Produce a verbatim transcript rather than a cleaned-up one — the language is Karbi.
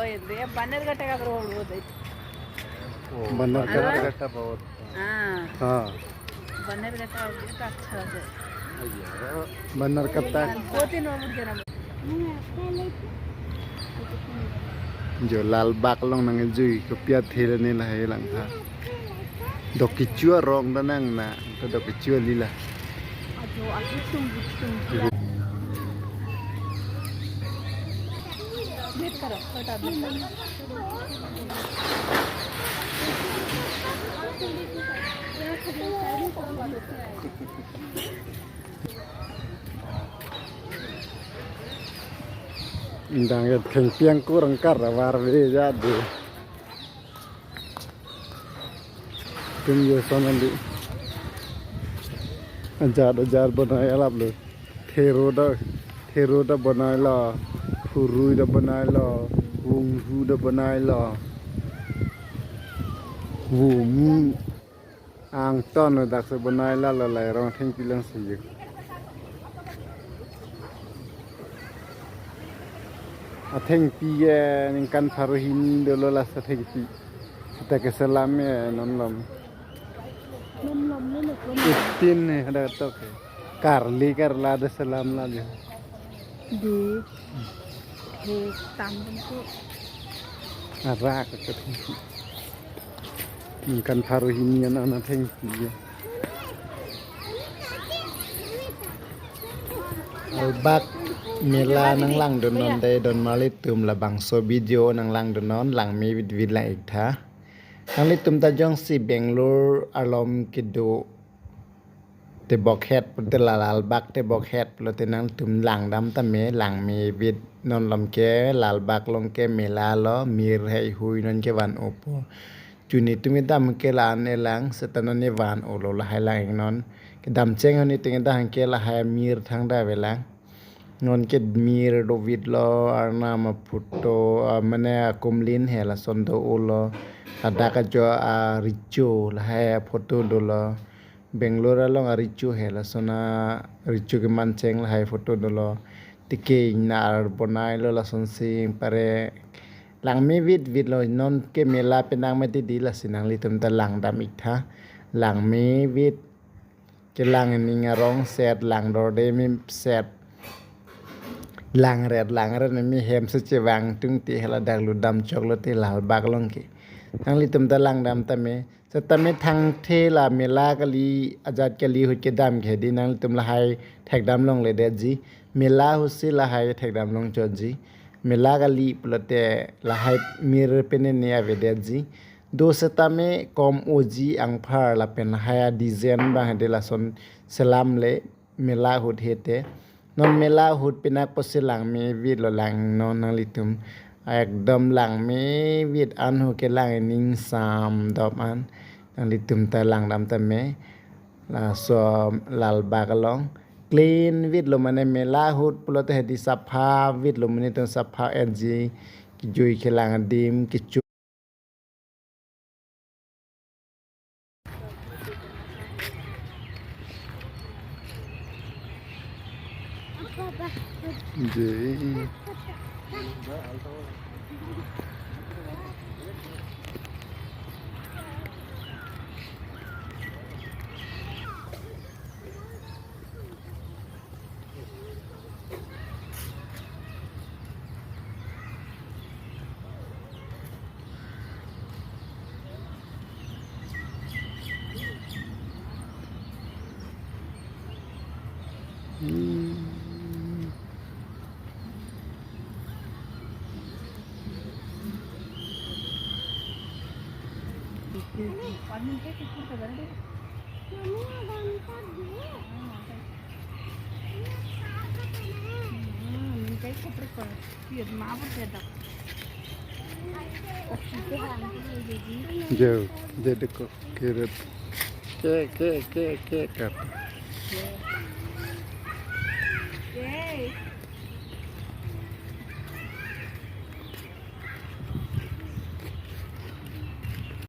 ये बनेरघट्टा का रोड वो देख। ओ, बनेरघट्टा। बनेरघट्टा बहुत। हाँ। हाँ। बनेरघट्टा का अच्छा है। बनेरघट्टा। दो तीन बार मुड़ के ना। Jo Lalbagh along nangkejui kopi athe le ne lahai langtha. Dok kecho arong ta nang na, ta dok kecho alila. Dang ya thengpi angkur angkar avar ve ja de. Tum ye son andi. Ajat ajat bonai alap lo. Thero ta, thero ta bonai lo. Phurui ta bonai lo. Vunghu ta bonai lo. Vumu. Angton dak se bonai la lo, lai rong thengpi lang si yek. Athengpi ke ningkan pharo hini dolo la sa thengpi. Seta keselam ke non lom. Non lom ne ne kon. Itin ne ada tok ke. Karli karla de selam la de. Di. Di tam pun tu. Ara ke thengpi. Ningkan pharo hini an athengpi ke. Lalbagh mela nanglangdun non de don marli tum labangso video nanglangdun non langme vit vit lang ik tha. Nanglitum ta jongsi Bangalore along kedo tebok het pulote la Lalbagh tebok het pulote nangtum langdam tame langme vit non lom ke Lalbagh along ke mela lo mir heihui non ke van opo. Chuni tumi dam ke la an elang seta non ne van olo lahai lang ik non. Kedam cheng honi ting dam ke lahai mir thangta avelang. Non ke mir do vit lo, arnam aphoto, ah, mane akumlin he lason do olo. Ladak ajo aricho lahai aphoto dolo. Bangalore along aricho he lason aricho keman cheng lahai photo dolo. Tike inar bonai lo lason sing pare. Langme vit vit lo non ke mela penang mati di lasi nanglitum ta langdam ik tha. Langme vit. Kelang ning arong set, lang dorde mi set. Lang ret, lang ret mi hem se chevang tung ti hela dak lu dam chok lo ti Lalbagh along ke. Nanglitum ta langdam tame. Setame thangthe la mela kali ajat kali ahut kedam ke di nanglitum lahai thekdam longle detji. Mela ahut si lahai thekdam long chotji. Mela kali pulote lahai mir pene ne ave detji. Do setame kom oji angphar lapen lahai a design bang hede lason selam le mela ahut hete. Non mela ahut pinak posi langme vit lo lang non nanglitum. Ekdom langme vit an ho ke lang ning sam dop an. Nanglitum ta langdam tame. Laso Lalbagh along. Clean vit lo mane mela ahut pulote hedi sapha vit lo mane ton sapha etji. Kejui kelang adim kecho. Jai. Jo, je dekho, kiret. Ke, ke, ke, ke, kat.